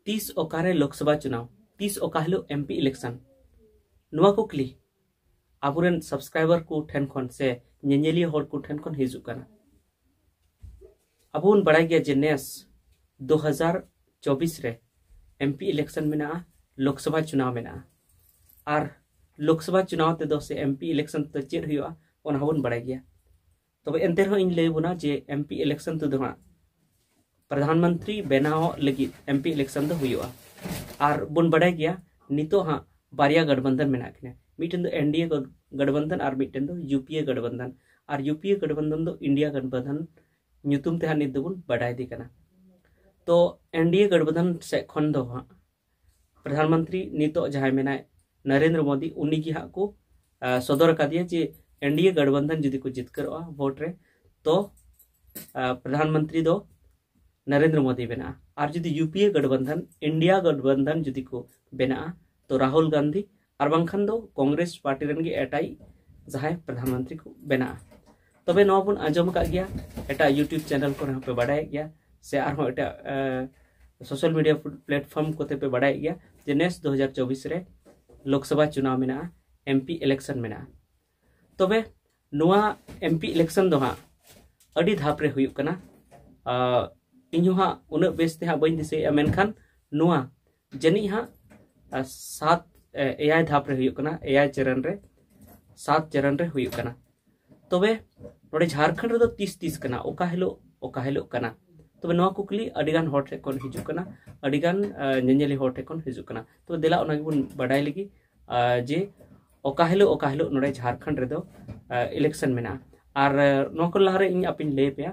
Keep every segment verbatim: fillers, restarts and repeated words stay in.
ᱛᱤᱥ ᱚᱠᱟᱨᱮ ᱞᱳᱠᱥᱚᱵᱷᱟ ᱪᱩᱱᱟᱣ, ᱛᱤᱥ ᱚᱠᱟ ᱦᱤᱞᱳᱜ ᱮᱢᱯᱤ ᱤᱞᱮᱠᱥᱚᱱ, ᱱᱚᱣᱟ ᱠᱩᱠᱞᱤ ᱟᱵᱚᱨᱮᱱ ᱥᱟᱵᱥᱠᱨᱟᱭᱵᱟᱨ ᱠᱚ ᱴᱷᱮᱱ ᱠᱷᱚᱱ ᱥᱮ ᱧᱮᱧᱮᱞᱤᱭᱟᱹ ᱦᱚᱲ ᱠᱚ ᱴᱷᱮᱱ ᱠᱷᱚᱱ ᱦᱤᱡᱩᱜ ᱠᱟᱱᱟ᱾ ᱟᱵᱚ ᱵᱚᱱ ᱵᱟᱲᱟᱭ ᱜᱮᱭᱟ ᱡᱮ ᱱᱮᱥ ᱫᱩ ᱦᱟᱡᱟᱨ ᱪᱚᱵᱵᱤᱥ ᱨᱮ ᱮᱢᱯᱤ ᱤᱞᱮᱠᱥᱚᱱ ᱢᱮᱱᱟᱜᱼᱟ, ᱞᱳᱠᱥᱚᱵᱷᱟ ᱪᱩᱱᱟᱣ ᱢᱮᱱᱟᱜᱼᱟ᱾ ᱟᱨ ᱞᱳᱠᱥᱚᱵᱷᱟ ᱪᱩᱱᱟᱣ ᱛᱮᱫᱚ ᱥᱮ ᱮᱢᱯᱤ ᱤᱞᱮᱠᱥᱚᱱ ᱛᱮᱫᱚ ᱪᱮᱫ ᱦᱩᱭᱩᱜᱼᱟ, ᱚᱱᱟ ᱦᱚᱸᱵᱚᱱ ᱵᱟᱲᱟᱭ ᱜᱮᱭᱟ᱾ ᱛᱚᱵᱮ ᱮᱱᱛᱮ ᱨᱮᱦᱚᱸ ᱤᱧ ᱞᱟᱹᱭ ᱟᱵᱚᱱᱟ ᱡᱮ ᱮᱢᱯᱤ ᱤᱞᱮᱠᱥᱚᱱ ᱛᱮᱫᱚ ᱦᱟᱸᱜ ᱯᱨᱚᱫᱷᱟᱱ ᱢᱚᱱᱛᱨᱤ ᱵᱮᱱᱟᱣ ᱞᱟᱹᱜᱤᱫ ᱮᱢᱯᱤ ᱤᱞᱮᱠᱥᱚᱱ ᱫᱚ ᱦᱩᱭᱩᱜᱼᱟ᱾ ᱟᱨ ᱵᱚᱱ ᱵᱟᱰᱟᱭ ᱜᱮᱭᱟ ᱱᱤᱛᱚᱜ ᱦᱟᱸᱜ ᱵᱟᱨᱭᱟ ᱜᱟᱴᱵᱟᱱᱫᱷᱟᱱ ᱢᱮᱱᱟᱜ ᱠᱤᱱᱟ, ᱢᱤᱫᱴᱮᱱ ᱫᱚ ᱮᱱᱰᱤᱮ ᱜᱟᱴᱵᱟᱱᱫᱷᱟᱱ ᱟᱨ ᱢᱤᱫᱴᱮᱱ ᱫᱚ ᱭᱩᱯᱤᱮ ᱜᱟᱴᱵᱟᱱᱫᱷᱟᱱ᱾ ᱟᱨ ᱭᱩᱯᱤᱮ ᱜᱟᱴᱵᱟᱱᱫᱷᱟᱱ ᱫᱚ ᱤᱱᱰᱤᱭᱟ ᱜᱟᱴᱵᱟᱱᱫᱷᱟᱱ ᱧᱩᱛᱩᱢ ᱛᱮ ᱦᱟᱸᱜ ᱱᱤᱛ ᱫᱚᱵᱚᱱ ᱵᱟᱰᱟᱭ ᱤᱫᱤ ᱠᱟᱱᱟ᱾ ᱛᱚ ᱮᱱᱰᱤᱮ ᱜᱟᱴᱵᱟᱱᱫᱷᱟᱱ ᱥᱮᱫ ᱠᱷᱚᱱ ᱫᱚ ᱦᱟᱸᱜ ᱯᱨᱚᱫᱷᱟᱱ ᱢᱚᱱᱛᱨᱤ ᱱᱤᱛᱚᱜ ᱡᱟᱦᱟᱸᱭ ᱢᱮᱱᱟᱭ ᱱᱚᱨᱮᱱᱫᱨᱚ ᱢᱳᱫᱤ, ᱩᱱᱤ ᱜᱮ ᱦᱟᱸᱜ ᱠᱚ ᱟᱸ, ᱥᱚᱫᱚᱨ ᱟᱠᱟᱫᱮᱭᱟ ᱡᱮ ᱮᱱᱰᱤᱮ ᱜᱟᱴᱵᱟᱱᱫᱷᱟᱱ ᱡᱩᱫᱤ ᱠᱚ ᱡᱤᱛᱠᱟᱹᱨᱚᱜᱼᱟ ᱵᱷᱳᱴ ᱨᱮ, ᱛᱚ ᱟᱸ, ᱯᱨᱚᱫᱷᱟᱱ ᱢᱚᱱᱛᱨᱤ ᱫᱚ ᱱᱚᱨᱮᱱᱫᱨᱚ ᱢᱳᱫᱤ ᱵᱮᱱᱟᱜᱼᱟ᱾ ᱟᱨ ᱡᱩᱫᱤ ᱭᱩᱯᱤᱮ ᱜᱟᱴᱵᱟᱱᱫᱷᱟᱱ, ᱤᱱᱰᱤᱭᱟ ᱜᱟᱴᱵᱟᱱᱫᱷᱟᱱ ᱡᱩᱫᱤ ᱠᱚ ᱵᱮᱱᱟᱜᱼᱟ, ᱛᱚ ᱨᱟᱦᱩᱞ ᱜᱟᱱᱫᱷᱤ ᱟᱨ ᱵᱟᱝᱠᱷᱟᱱ ᱫᱚ ᱠᱚᱝᱜᱨᱮᱥ ᱯᱟᱨᱴᱤ ᱨᱮᱱ ᱜᱮ ᱮᱴᱟᱜ ᱡᱟᱦᱟᱸᱭ ᱯᱨᱚᱫᱷᱟᱱ ᱢᱚᱱᱛᱨᱤ ᱠᱚ ᱵᱮᱱᱟᱜᱼᱟ᱾ ᱛᱚᱵᱮ ᱱᱚᱣᱟ ᱵᱚᱱ ᱟᱸᱡᱚᱢ ᱟᱠᱟᱫ ᱜᱮᱭᱟ, ᱮᱴᱟᱜ YouTube ᱪᱮᱱᱮᱞ ᱠᱚᱨᱮ ᱦᱚᱸᱯᱮ ᱵᱟᱰᱟᱭᱮᱫ ᱜᱮᱭᱟ, ᱥᱮ ᱟᱨᱦᱚᱸ ᱮᱴᱟᱜ ᱥᱳᱥᱟᱞ ᱢᱤᱰᱤᱭᱟ ᱯᱞᱟᱴᱯᱷᱚᱨᱢ ᱠᱚᱛᱮ ᱯᱮ ᱵᱟᱰᱟᱭᱮᱫ ᱜᱮᱭᱟ ᱡᱮ ᱱᱮᱥ ᱫᱩ ᱦᱟᱡᱟᱨ ᱪᱚᱵᱵᱤᱥ ᱨᱮ ᱞᱳᱠᱥᱚᱵᱷᱟ ᱪᱩᱱᱟᱣ ᱢᱮᱱᱟᱜᱼᱟ, ᱮᱢᱯᱤ ᱤᱞᱮᱠᱥᱚᱱ ᱢᱮᱱᱟᱜᱼᱟ᱾ ᱛᱚᱵᱮ ᱱᱚᱣᱟ ᱮᱢᱯᱤ ᱤᱞᱮᱠᱥᱚᱱ ᱫᱚ ᱦᱟᱸᱜ ᱟᱹᱰᱤ ᱫᱷᱟᱯ ᱨᱮ ᱦᱩᱭᱩᱜ ᱠᱟᱱᱟ᱾ ᱟᱨ ᱤᱧ ᱦᱚᱸ ᱦᱟᱸᱜ ᱩᱱᱟᱹᱜ ᱵᱮᱥ ᱛᱮ ᱦᱟᱸᱜ ᱵᱟᱹᱧ ᱫᱤᱥᱟᱹᱭᱮᱫᱼᱟ, ᱢᱮᱱᱠᱷᱟᱱ ᱱᱚᱣᱟ ᱡᱟᱹᱱᱤᱡ ᱦᱟᱸᱜ ᱟᱨ ᱥᱟᱛ ᱮ, ᱮᱭᱟᱭ ᱫᱷᱟᱯ ᱨᱮ ᱦᱩᱭᱩᱜ ᱠᱟᱱᱟ, ᱮᱭᱟᱭ ᱪᱚᱨᱚᱱ ᱨᱮ, ᱥᱟᱛ ᱪᱚᱨᱚᱱ ᱨᱮ ᱦᱩᱭᱩᱜ ᱠᱟᱱᱟ᱾ ᱛᱚᱵᱮ ᱱᱚᱰᱮ ᱡᱷᱟᱲᱠᱷᱚᱸᱰ ᱨᱮᱫᱚ ᱛᱤᱥ ᱛᱤᱥ ᱠᱟᱱᱟ, ᱚᱠᱟ ᱦᱤᱞᱳᱜ ᱚᱠᱟ ᱦᱤᱞᱳᱜ ᱠᱟᱱᱟ? ᱛᱚᱵᱮ ᱱᱚᱣᱟ ᱠᱩᱠᱞᱤ ᱟᱹᱰᱤᱜᱟᱱ ᱦᱚᱲ ᱴᱷᱮᱱ ᱠᱷᱚᱱ ᱦᱤᱡᱩᱜ ᱠᱟᱱᱟ, ᱟᱹᱰᱤᱜᱟᱱ ᱟᱸ, ᱧᱮᱧᱮᱞᱤ ᱦᱚᱲ ᱴᱷᱮᱱ ᱠᱷᱚᱱ ᱦᱤᱡᱩᱜ ᱠᱟᱱᱟ᱾ ᱛᱚᱵᱮ ᱫᱮᱞᱟ ᱚᱱᱟ ᱜᱮᱵᱚᱱ ᱵᱟᱰᱟᱭ ᱞᱟᱹᱜᱤᱫ ᱟᱸ, ᱡᱮ ᱚᱠᱟ ᱦᱤᱞᱳᱜ ᱚᱠᱟ ᱦᱤᱞᱳᱜ ᱱᱚᱰᱮ ᱡᱷᱟᱲᱠᱷᱚᱸᱰ ᱨᱮᱫᱚ ᱟᱸ, ᱤᱞᱮᱠᱥᱚᱱ ᱢᱮᱱᱟᱜᱼᱟ᱾ ᱟᱨ ᱟᱸ, ᱱᱚᱣᱟ ᱠᱚ ᱞᱟᱦᱟᱨᱮ ᱤᱧ ᱟᱯᱮᱧ ᱞᱟᱹᱭ ᱟᱯᱮᱭᱟ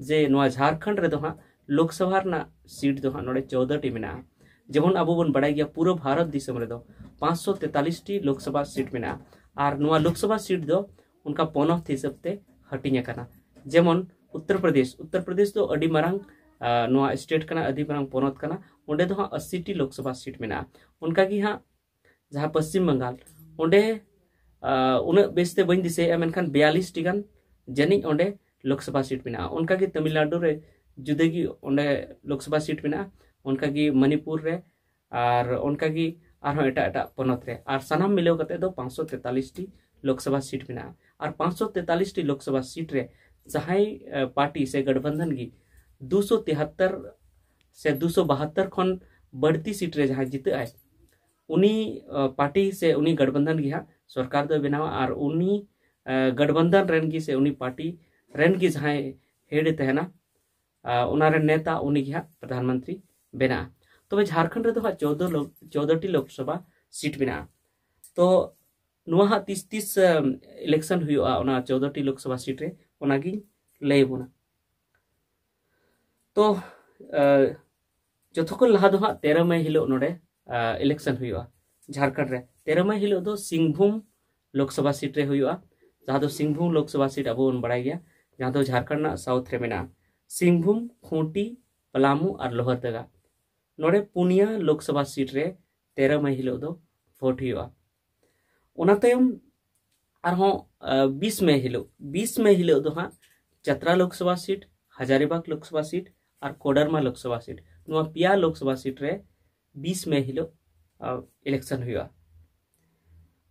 ᱡᱮ ᱱᱚᱣᱟ ᱡᱷᱟᱲᱠᱷᱚᱸᱰ ᱨᱮᱫᱚ ᱦᱟᱸᱜ ᱞᱳᱠᱥᱚᱵᱷᱟ ᱨᱮᱱᱟᱜ ᱥᱤᱴ ᱫᱚ ᱦᱟᱸᱜ ᱱᱚᱰᱮ ᱪᱳᱫᱽᱫᱳ ᱴᱤ ᱢᱮᱱᱟᱜᱼᱟ᱾ ᱡᱮᱢᱚᱱ ᱟᱵᱚ ᱵᱚᱱ ᱵᱟᱲᱟᱭ ᱜᱮᱭᱟ ᱯᱩᱨᱟᱹ ᱵᱷᱟᱨᱚᱛ ᱫᱤᱥᱚᱢ ᱨᱮᱫᱚ ᱯᱟᱸᱪᱥᱚ ᱛᱮᱛᱟᱞᱤᱥ ᱴᱤ ᱞᱳᱠᱥᱚᱵᱷᱟ ᱥᱤᱴ ᱢᱮᱱᱟᱜᱼᱟ᱾ ᱟᱨ ᱱᱚᱣᱟ ᱞᱳᱠᱥᱚᱵᱷᱟ ᱥᱤᱴ ᱫᱚ ᱚᱱᱠᱟ ᱯᱚᱱᱚᱛ ᱦᱤᱥᱟᱹᱵ ᱛᱮ ᱦᱟᱹᱴᱤᱧ ᱟᱠᱟᱱᱟ᱾ ᱡᱮᱢᱚᱱ ᱩᱛᱛᱚᱨ ᱯᱨᱚᱫᱮᱥ, ᱩᱛᱛᱚᱨ ᱯᱨᱚᱫᱮᱥ ᱫᱚ ᱟᱹᱰᱤ ᱢᱟᱨᱟᱝ ᱟᱸ, ᱱᱚᱣᱟ ᱥᱴᱮᱴ ᱠᱟᱱᱟ, ᱟᱹᱰᱤ ᱢᱟᱨᱟᱝ ᱯᱚᱱᱚᱛ ᱠᱟᱱᱟ᱾ ᱚᱸᱰᱮ ᱫᱚ ᱦᱟᱸᱜ ᱟᱥᱤ ᱴᱤ ᱞᱳᱠᱥᱚᱵᱷᱟ ᱥᱤᱴ ᱢᱮᱱᱟᱜᱼᱟ᱾ ᱚᱱᱠᱟ ᱜᱮ ᱦᱟᱸᱜ ᱡᱟᱦᱟᱸ ᱯᱚᱥᱪᱤᱢ ᱵᱟᱝᱜᱟᱞ, ᱚᱸᱰᱮ ᱟᱸ, ᱩᱱᱟᱹᱜ ᱵᱮᱥᱛᱮ ᱵᱟᱹᱧ ᱫᱤᱥᱟᱹᱭᱮᱫᱼᱟ, ᱢᱮᱱᱠᱷᱟᱱ ᱵᱤᱭᱟᱞᱤᱥ ᱴᱤ ᱜᱟᱱ ᱡᱟᱹᱱᱤᱡ ᱚᱸᱰᱮ ᱞᱳᱠᱥᱚᱵᱷᱟ ᱥᱤᱴ ᱢᱮᱱᱟᱜᱼᱟ᱾ ᱚᱱᱠᱟᱜᱮ ᱛᱟᱢᱤᱞᱱᱟᱰᱩ ᱨᱮ ᱡᱩᱫᱟᱹ ᱜᱮ ᱚᱸᱰᱮ ᱞᱳᱠᱥᱚᱵᱷᱟ ᱥᱤᱴ ᱢᱮᱱᱟᱜᱼᱟ᱾ ᱚᱱᱠᱟᱜᱮ ᱢᱚᱱᱤᱯᱩᱨ ᱨᱮ, ᱟᱨ ᱚᱱᱠᱟᱜᱮ ᱟᱨᱦᱚᱸ ᱮᱴᱟᱜ ᱮᱴᱟᱜ ᱯᱚᱱᱚᱛ ᱨᱮ᱾ ᱟᱨ ᱥᱟᱱᱟᱢ ᱢᱤᱞᱟᱹᱣ ᱠᱟᱛᱮ ᱫᱚ ᱯᱟᱸᱪᱥᱚ ᱛᱮᱛᱟᱞᱤᱥ ᱴᱤ ᱞᱳᱠᱥᱚᱵᱷᱟ ᱥᱤᱴ ᱢᱮᱱᱟᱜᱼᱟ᱾ ᱟᱨ ᱯᱟᱸᱪᱥᱚ ᱛᱮᱛᱟᱞᱤᱥ ᱴᱤ ᱞᱳᱠᱥᱚᱵᱷᱟ ᱥᱤᱴ ᱨᱮ ᱡᱟᱦᱟᱸᱭ ᱯᱟᱨᱴᱤ ᱥᱮ ᱜᱚᱴᱵᱚᱱᱫᱷᱚᱱ ᱜᱮ ᱫᱩᱥᱚ ᱛᱤᱦᱟᱛᱛᱚᱨ ᱥᱮ ᱫᱩᱥᱚ ᱵᱟᱦᱟᱛᱛᱚᱨ ᱠᱷᱚᱱ ᱵᱟᱹᱲᱛᱤ ᱥᱤᱴ ᱨᱮ ᱡᱟᱦᱟᱸᱭ ᱡᱤᱛᱟᱹᱜ ᱟᱭ, ᱩᱱᱤ ᱯᱟᱨᱴᱤ ᱥᱮ ᱩᱱᱤ ᱜᱚᱴᱵᱚᱱᱫᱷᱚᱱ ᱜᱮ ᱦᱟᱸᱜ ᱥᱚᱨᱠᱟᱨ ᱫᱚᱭ ᱵᱮᱱᱟᱣᱟ᱾ ᱟᱨ ᱩᱱᱤ ᱜᱚᱴᱵᱚᱱᱫᱷᱚᱱ ᱨᱮᱱ ᱜᱮ ᱥᱮ ᱩᱱᱤ ᱯᱟᱨᱴᱤ ᱨᱮᱱ ᱜᱮ ᱡᱟᱦᱟᱸᱭ ᱦᱮᱰ ᱮ ᱛᱟᱦᱮᱱᱟ, ᱚᱱᱟ ᱨᱮᱱ ᱱᱮᱛᱟ, ᱩᱱᱤ ᱜᱮ ᱦᱟᱸᱜ ᱯᱨᱚᱫᱷᱟᱱ ᱢᱚᱱᱛᱨᱤ ᱵᱮᱱᱟᱜᱼᱟ᱾ ᱛᱚᱵᱮ ᱡᱷᱟᱲᱠᱷᱚᱸᱰ ᱨᱮᱫᱚ ᱦᱟᱸᱜ ᱪᱳᱫᱚ ᱞᱳᱠ ᱪᱳᱫᱚ ᱴᱤ ᱞᱳᱠᱥᱚᱵᱷᱟ ᱥᱤᱴ ᱢᱮᱱᱟᱜᱼᱟ᱾ ᱛᱚ ᱱᱚᱣᱟ ᱦᱟᱸᱜ ᱛᱤᱥ ᱛᱤᱥ ᱤᱞᱮᱠᱥᱚᱱ ᱦᱩᱭᱩᱜᱼᱟ ᱚᱱᱟ ᱪᱳᱫᱚ ᱴᱤ ᱞᱳᱠᱥᱚᱵᱷᱟ ᱥᱤᱴ ᱨᱮ, ᱚᱱᱟᱜᱤᱧ ᱞᱟᱹᱭ ᱟᱵᱚᱱᱟ᱾ ᱛᱚ ᱡᱚᱛᱚ ᱠᱷᱚᱱ ᱞᱟᱦᱟ ᱫᱚ ᱦᱟᱸᱜ ᱛᱮᱨᱚ ᱢᱮ ᱦᱤᱞᱳᱜ ᱱᱚᱰᱮ ᱤᱞᱮᱠᱥᱚᱱ ᱦᱩᱭᱩᱜᱼᱟ ᱡᱷᱟᱲᱠᱷᱚᱸᱰ ᱨᱮ᱾ ᱛᱮᱨᱚ ᱢᱮ ᱦᱤᱞᱳᱜ ᱫᱚ ᱥᱤᱝᱵᱷᱩᱢ ᱞᱳᱠᱥᱚᱵᱷᱟ ᱥᱤᱴ ᱨᱮ ᱦᱩᱭᱩᱜᱼᱟ, ᱡᱟᱦᱟᱸ ᱫᱚ ᱥᱤᱝᱵᱷᱩᱢ ᱞᱳᱠᱥᱚᱵᱷᱟ ᱥᱤᱴ ᱟᱵᱚ ᱵᱚᱱ ᱵᱟᱲᱟᱭ ᱜᱮᱭᱟ, ᱡᱟᱦᱟᱸ ᱫᱚ ᱡᱷᱟᱲᱠᱷᱚᱸᱰ ᱨᱮᱱᱟᱜ ᱥᱟᱣᱩᱛᱷ ᱨᱮ ᱢᱮᱱᱟᱜᱼᱟ᱾ ᱥᱤᱝᱵᱷᱩᱢ, ᱠᱷᱩᱸᱴᱤ, ᱯᱟᱞᱟᱢᱩ ᱟᱨ ᱞᱳᱦᱟᱨᱫᱟᱜᱟ, ᱱᱚᱰᱮ ᱯᱩᱱᱭᱟ ᱞᱳᱠᱥᱚᱵᱷᱟ ᱥᱤᱴ ᱨᱮ ᱛᱮᱨᱚ ᱢᱮ ᱦᱤᱞᱳᱜ ᱫᱚ ᱵᱷᱳᱴ ᱦᱩᱭᱩᱜᱼᱟ᱾ ᱚᱱᱟ ᱛᱟᱭᱚᱢ ᱟᱨᱦᱚᱸ ᱵᱤᱥ ᱢᱮ ᱦᱤᱞᱳᱜ, ᱵᱤᱥ ᱢᱮ ᱦᱤᱞᱳᱜ ᱫᱚ ᱦᱟᱸᱜ ᱪᱟᱛᱨᱟ ᱞᱳᱠᱥᱚᱵᱷᱟ ᱥᱤᱴ, ᱦᱟᱡᱟᱨᱤᱵᱟᱜᱽ ᱞᱳᱠᱥᱚᱵᱷᱟ ᱥᱤᱴ ᱟᱨ ᱠᱳᱰᱟᱨᱢᱟ ᱞᱳᱠᱥᱚᱵᱷᱟ ᱥᱤᱴ, ᱱᱚᱣᱟ ᱯᱮᱭᱟ ᱞᱳᱠᱥᱚᱵᱷᱟ ᱥᱤᱴ ᱨᱮ ᱵᱤᱥ ᱢᱮ ᱦᱤᱞᱳᱜ ᱤᱞᱮᱠᱥᱚᱱ ᱦᱩᱭᱩᱜᱼᱟ᱾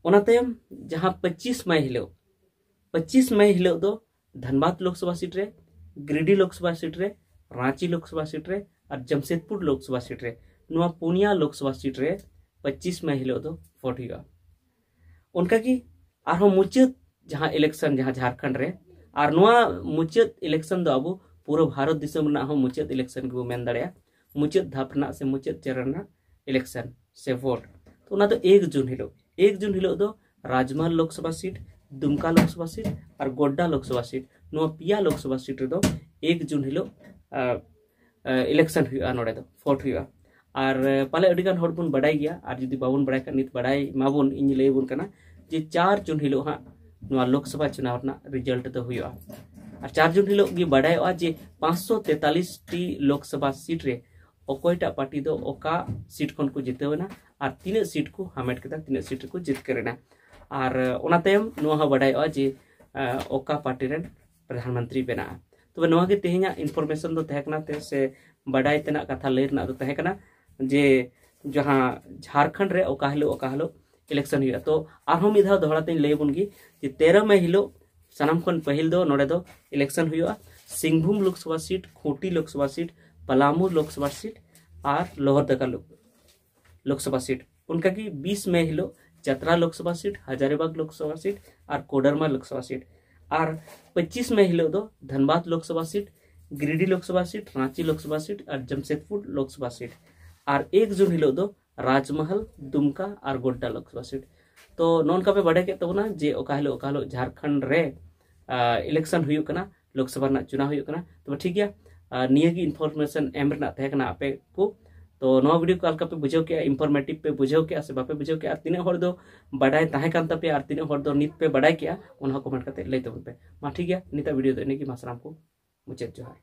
ᱚᱱᱟ ᱛᱟᱭᱚᱢ ᱡᱟᱦᱟᱸ ᱯᱚᱸᱪᱤᱥ ᱢᱮ ᱦᱤᱞᱳᱜ, ᱯᱚᱸᱪᱤᱥ ᱢᱮ ᱦᱤᱞᱳᱜ ᱫᱚ ᱫᱷᱟᱱᱵᱟᱫᱽ ᱞᱳᱠᱥᱚᱵᱷᱟ ᱥᱤᱴ ᱨᱮ, ᱜᱤᱨᱤᱰᱤ ᱞᱳᱠᱥᱚᱵᱷᱟ ᱥᱤᱴ ᱨᱮ, ᱨᱟᱸᱪᱤ ᱞᱳᱠᱥᱚᱵᱷᱟ ᱥᱤᱴ ᱨᱮ ᱟᱨ ᱡᱟᱢᱥᱮᱫᱽᱯᱩᱨ ᱞᱳᱠᱥᱚᱵᱷᱟ ᱥᱤᱴ ᱨᱮ, ᱱᱚᱣᱟ ᱯᱩᱱᱭᱟ ᱞᱳᱠᱥᱚᱵᱷᱟ ᱥᱤᱴ ᱨᱮ ᱯᱚᱸᱪᱤᱥ ᱢᱮ ᱦᱤᱞᱳᱜ ᱫᱚ ᱵᱷᱳᱴ ᱦᱩᱭᱩᱜᱼᱟ᱾ ᱚᱱᱠᱟᱜᱮ ᱟᱨᱦᱚᱸ ᱢᱩᱪᱟᱹᱫ ᱡᱟᱦᱟᱸ ᱤᱞᱮᱠᱥᱚᱱ ᱡᱟᱦᱟᱸ ᱡᱷᱟᱲᱠᱷᱚᱸᱰ ᱨᱮ, ᱟᱨ ᱱᱚᱣᱟ ᱢᱩᱪᱟᱹᱫ ᱤᱞᱮᱠᱥᱚᱱ ᱫᱚ ᱟᱵᱚ ᱯᱩᱨᱟᱹ ᱵᱷᱟᱨᱚᱛ ᱫᱤᱥᱚᱢ ᱨᱮᱱᱟᱜ ᱦᱚᱸ ᱢᱩᱪᱟᱹᱫ ᱤᱞᱮᱠᱥᱚᱱ ᱜᱮᱵᱚ ᱢᱮᱱ ᱫᱟᱲᱮᱭᱟᱜᱼᱟ, ᱢᱩᱪᱟᱹᱫ ᱫᱷᱟᱯ ᱨᱮᱱᱟᱜ ᱥᱮ ᱢᱩᱪᱟᱹᱫ ᱪᱚᱨᱚᱱ ᱨᱮᱱᱟᱜ ᱤᱞᱮᱠᱥᱚᱱ ᱥᱮ ᱵᱷᱳᱴ᱾ ᱛᱚ ᱚᱱᱟ ᱫᱚ ᱮᱠ ᱡᱩᱱ ᱦᱤᱞᱳᱜ, ᱮᱠ ᱡᱩᱱ ᱦᱤᱞᱳᱜ ᱫᱚ ᱨᱟᱡᱽᱢᱟᱞ ᱞᱳᱠᱥᱚᱵᱷᱟ ᱥᱤᱴ, ᱫᱩᱢᱠᱟ ᱞᱳᱠᱥᱚᱵᱷᱟ ᱥᱤᱴ ᱟᱨ ᱜᱳᱰᱰᱟ ᱞᱳᱠᱥᱚᱵᱷᱟ ᱥᱤᱴ, ᱱᱚᱣᱟ ᱯᱮᱭᱟ ᱞᱳᱠᱥᱚᱵᱷᱟ ᱥᱤᱴ ᱨᱮᱫᱚ ᱮᱠ ᱡᱩᱱ ᱦᱤᱞᱳᱜ ᱤᱞᱮᱠᱥᱚᱱ ᱦᱩᱭᱩᱜᱼᱟ, ᱱᱚᱰᱮ ᱫᱚ ᱵᱷᱳᱴ ᱦᱩᱭᱩᱜᱼᱟ᱾ ᱟᱨ ᱯᱟᱞᱮ ᱟᱹᱰᱤ ᱜᱟᱱ ᱦᱚᱲ ᱵᱚᱱ ᱵᱟᱰᱟᱭ ᱜᱮᱭᱟ, ᱟᱨ ᱡᱩᱫᱤ ᱵᱟᱵᱚᱱ ᱵᱟᱰᱟᱭ ᱠᱷᱟᱱ ᱱᱤᱛ ᱵᱟᱰᱟᱭ ᱢᱟᱵᱚᱱ, ᱤᱧ ᱞᱟᱹᱭ ᱟᱵᱚᱱ ᱠᱟᱱᱟ ᱡᱮ ᱪᱟᱨ ᱡᱩᱱ ᱦᱤᱞᱳᱜ ᱦᱟᱸᱜ ᱱᱚᱣᱟ ᱞᱳᱠᱥᱚᱵᱷᱟ ᱪᱩᱱᱟᱣ ᱨᱮᱱᱟᱜ ᱨᱤᱡᱟᱞᱴ ᱫᱚ ᱦᱩᱭᱩᱜᱼᱟ᱾ ᱟᱨ ᱪᱟᱨ ᱡᱩᱱ ᱦᱤᱞᱳᱜ ᱜᱮ ᱵᱟᱰᱟᱭᱚᱜᱼᱟ ᱡᱮ ᱯᱟᱸᱪᱥᱚ ᱛᱮᱛᱟᱞᱤᱥ ᱴᱤ ᱞᱳᱠᱥᱚᱵᱷᱟ ᱥᱤᱴ ᱨᱮ ᱚᱠᱚᱭᱴᱟᱜ ᱯᱟᱨᱴᱤ ᱫᱚ ᱚᱠᱟ ᱥᱤᱴ ᱠᱷᱚᱱ ᱠᱚ ᱡᱤᱛᱟᱹᱣ ᱮᱱᱟ ᱟᱨ ᱛᱤᱱᱟᱹᱜ ᱥᱤᱴ ᱠᱚ ᱦᱟᱢᱮᱴ ᱠᱮᱫᱟ, ᱛᱤᱱᱟᱹᱜ ᱥᱤᱴ ᱨᱮᱠᱚ ᱡᱤᱛᱠᱟᱹᱨ ᱮᱱᱟ᱾ ᱟᱨ ᱚᱱᱟ ᱛᱟᱭᱚᱢ ᱱᱚᱣᱟ ᱦᱚᱸ ᱵᱟᱰᱟᱭᱚᱜᱼᱟ ᱡᱮ ᱚᱠᱟ ᱯᱟᱨᱴᱤ ᱨᱮᱱ ᱯᱨᱚᱫᱷᱟᱱ ᱢᱚᱱᱛᱨᱤ ᱵᱮᱱᱟᱜᱼᱟ᱾ ᱛᱚᱵᱮ ᱱᱚᱣᱟ ᱜᱮ ᱛᱮᱦᱮᱧᱟᱜ ᱤᱱᱯᱷᱚᱨᱢᱮᱥᱚᱱ ᱫᱚ ᱛᱟᱦᱮᱸ ᱠᱟᱱᱟ ᱛᱮ ᱥᱮ ᱵᱟᱰᱟᱭ ᱛᱮᱱᱟᱜ ᱠᱟᱛᱷᱟ ᱞᱟᱹᱭ ᱨᱮᱱᱟᱜ ᱫᱚ ᱛᱟᱦᱮᱸ ᱠᱟᱱᱟ ᱡᱮ ᱡᱟᱦᱟᱸ ᱡᱷᱟᱲᱠᱷᱚᱸᱰ ᱨᱮ ᱚᱠᱟ ᱦᱤᱞᱳᱜ ᱚᱠᱟ ᱦᱤᱞᱳᱜ ᱤᱞᱮᱠᱥᱚᱱ ᱦᱩᱭᱩᱜᱼᱟ᱾ ᱛᱚ ᱟᱨᱦᱚᱸ ᱢᱤᱫ ᱫᱷᱟᱣ ᱫᱚᱦᱲᱟ ᱛᱮᱧ ᱞᱟᱹᱭ ᱟᱵᱚᱱ ᱜᱮ ᱡᱮ ᱛᱮᱨᱚ ᱢᱮ ᱦᱤᱞᱳᱜ ᱥᱟᱱᱟᱢ ᱠᱷᱚᱱ ᱯᱟᱹᱦᱤᱞ ᱫᱚ ᱱᱚᱰᱮ ᱫᱚ ᱤᱞᱮᱠᱥᱚᱱ ᱦᱩᱭᱩᱜᱼᱟ᱾ Singhbhum Lok Sabha seat, Khunti Lok Sabha seat, Palamu Lok Sabha seat ᱟᱨ ᱞᱳᱦᱚᱨᱫᱟᱜᱟ ᱞᱳᱠ- ᱞᱳᱠᱥᱚᱵᱷᱟ ᱥᱤᱴ᱾ ᱚᱱᱠᱟᱜᱮ ᱵᱤᱥ ᱢᱮ ᱦᱤᱞᱳᱜ ᱪᱟᱛᱨᱟ ᱞᱳᱠᱥᱚᱵᱷᱟ ᱥᱤᱴ, ᱦᱟᱡᱟᱨᱤᱵᱟᱜᱽ ᱞᱳᱠᱥᱚᱵᱷᱟ ᱥᱤᱴ ᱟᱨ ᱠᱳᱰᱟᱨᱢᱟ ᱞᱳᱠᱥᱚᱵᱷᱟ ᱥᱤᱴ᱾ ᱟᱨ ᱯᱚᱸᱪᱤᱥ ᱢᱮ ᱦᱤᱞᱳᱜ ᱫᱚ Dhanbad Lok Sabha seat, Giridih Lok Sabha seat, Ranchi Lok Sabha seat ᱟᱨ ᱡᱟᱢᱥᱮᱫᱽᱯᱩᱨ ᱞᱳᱠᱥᱚᱵᱷᱟ ᱥᱤᱴ᱾ ᱟᱨ ᱮᱠ ᱡᱩᱱ ᱦᱤᱞᱳᱜ ᱫᱚ ᱨᱟᱡᱽᱢᱟᱦᱟᱞ, ᱫᱩᱢᱠᱟ ᱟᱨ ᱜᱳᱰᱰᱟ ᱞᱳᱠᱥᱚᱵᱷᱟ ᱥᱤᱴ᱾ ᱛᱚ ᱱᱚᱜᱼᱚ ᱱᱚᱝᱠᱟ ᱯᱮ ᱵᱟᱰᱟᱭ ᱠᱮᱫ ᱛᱟᱵᱚᱱᱟ ᱡᱮ ᱚᱠᱟ ᱦᱤᱞᱳᱜ ᱚᱠᱟ ᱦᱤᱞᱳᱜ ᱡᱷᱟᱲᱠᱷᱚᱸᱰ ᱨᱮ ᱤᱞᱮᱠᱥᱚᱱ ᱦᱩᱭᱩᱜ ᱠᱟᱱᱟ, ᱞᱳᱠᱥᱚᱵᱷᱟ ᱨᱮᱱᱟᱜ ᱪᱩᱱᱟᱣ ᱦᱩᱭᱩᱜ ᱠᱟᱱᱟ᱾ ᱛᱚᱵᱮ ᱴᱷᱤᱠ ᱜᱮᱭᱟ, ᱟᱨ ᱱᱤᱭᱟᱹ ᱜᱮ ᱤᱱᱯᱷᱚᱨᱢᱮᱥᱚᱱ ᱮᱢ ᱨᱮᱱᱟᱜ ᱛᱟᱦᱮᱸ ᱠᱟᱱᱟ ᱟᱯᱮ ᱠᱚ᱾ ᱛᱚ ᱱᱚᱣᱟ ᱵᱷᱤᱰᱤᱭᱳ ᱠᱚ ᱚᱠᱟ ᱞᱮᱠᱟ ᱯᱮ ᱵᱩᱡᱷᱟᱹᱣ ᱠᱮᱜᱼᱟ, ᱤᱱᱯᱷᱚᱨᱢᱮᱴᱤᱵᱷ ᱯᱮ ᱵᱩᱡᱷᱟᱹᱣ ᱠᱮᱜᱼᱟ ᱥᱮ ᱵᱟᱯᱮ ᱵᱩᱡᱷᱟᱹᱣ ᱠᱮᱜᱼᱟ, ᱟᱨ ᱛᱤᱱᱟᱹᱜ ᱦᱚᱲ ᱫᱚ ᱵᱟᱰᱟᱭ ᱛᱟᱦᱮᱸ ᱠᱟᱱ ᱛᱟᱯᱮᱭᱟ ᱟᱨ ᱛᱤᱱᱟᱹᱜ ᱦᱚᱲ ᱫᱚ ᱱᱤᱛ ᱯᱮ ᱵᱟᱰᱟᱭ ᱠᱮᱜᱼᱟ, ᱚᱱᱟ ᱦᱚᱸ ᱠᱚᱢᱮᱱᱴ ᱠᱟᱛᱮ ᱞᱟᱹᱭ ᱛᱟᱵᱚᱱ ᱯᱮ᱾ ᱢᱟ ᱴᱷᱤᱠ ᱜᱮᱭᱟ, ᱱᱤᱛᱟᱜ ᱵᱷᱤᱰᱤᱭᱳ ᱫᱚ ᱤᱱᱟᱹᱜᱮ᱾ ᱢᱟ ᱥᱟᱱᱟᱢ ᱠᱚ ᱢᱩᱪᱟᱹᱫ ᱡᱚᱦᱟᱨ᱾